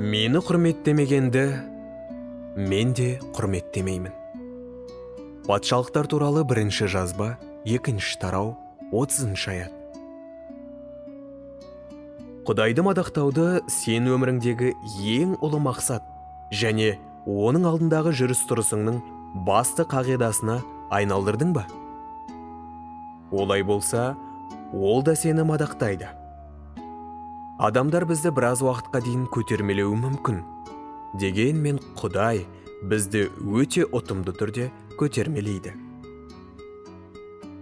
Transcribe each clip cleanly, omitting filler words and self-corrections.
Мені құрметтемегенді мен де құрметтемеймін. Патшалықтар туралы бірінші жазба, 2 тарау, 30 аят. Құдайды мадақтауды сен өміріңдегі ең ұлы мақсат және оның алдындағы жүріс-тұрысыңның басты қағидасына айналдырдың ба? Олай болса, ол да сені мадақтайды. Адамдар бізді біраз уақытқа дейін көтермелеуі мүмкін. Дегенмен Құдай бізді өте ұтымды түрде көтермелейді.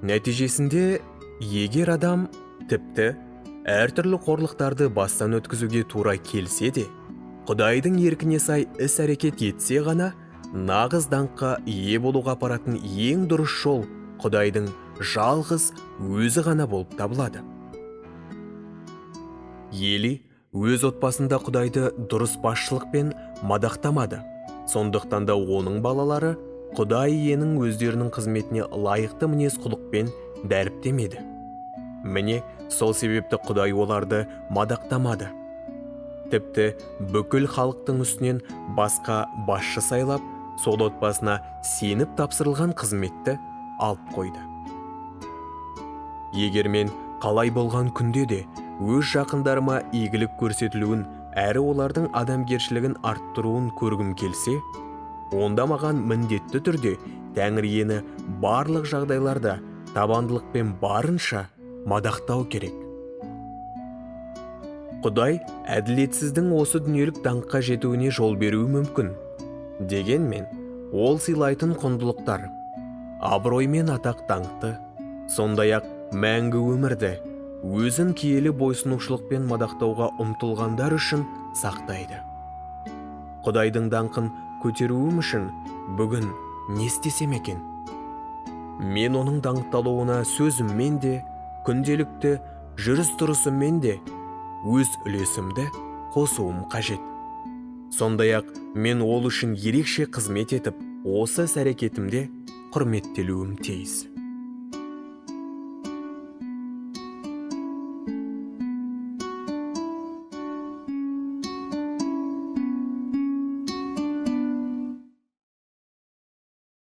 Нәтижесінде, егер адам тіпті әртүрлі қорлықтарды бастан өткізуге тура келсе де, Құдайдың еркіне сай іс-әрекет етсе ғана, нағыз даңққа ие болуға апаратын ең дұрыс жол Құдайдың жалғыз өзі ғана болып табылады. Ели өз отбасында Құдайды дұрыс басшылықпен мадақтамады. Сондықтан да оның балалары Құдай иенің өздерінің қызметіне лайықты мінез-құлықпен дәріптемеді. Міне, сол себепті Құдай оларды мадақтамады. Тіпті бүкіл халықтың үстінен басқа басшы сайлап, сол отбасына сеніп тапсырылған қызметті алып қойды. Егер мен қалай болған күнде де өз жақындарыма игілік көрсетілуін әрі олардың адамгершілігін арттыруын көргім келсе, онда маған міндетті түрде Тәңір иені барлық жағдайларда табандылықпен барынша мадақтау керек. Құдай әділетсіздің осы дүниелік даңққа жетуіне жол беруі мүмкін. Дегенмен, ол сыйлайтын құндылықтар, абырой мен атақ даңқты, сондай-ақ мәңгі өмірді өзін киелі бойсұнушылықпен мадақтауға ұмтылғандар үшін сақтайды. Құдайдың даңқын көтеруім үшін бүгін не істесем екен? Мен оның даңқталуына сөзіммен де, күнделікті жүріс-тұрысыммен де өз үлесімді қосуым қажет. Сондай-ақ мен ол үшін ерекше қызмет етіп, осы іс-әрекетімде құрметтелуім тиіс.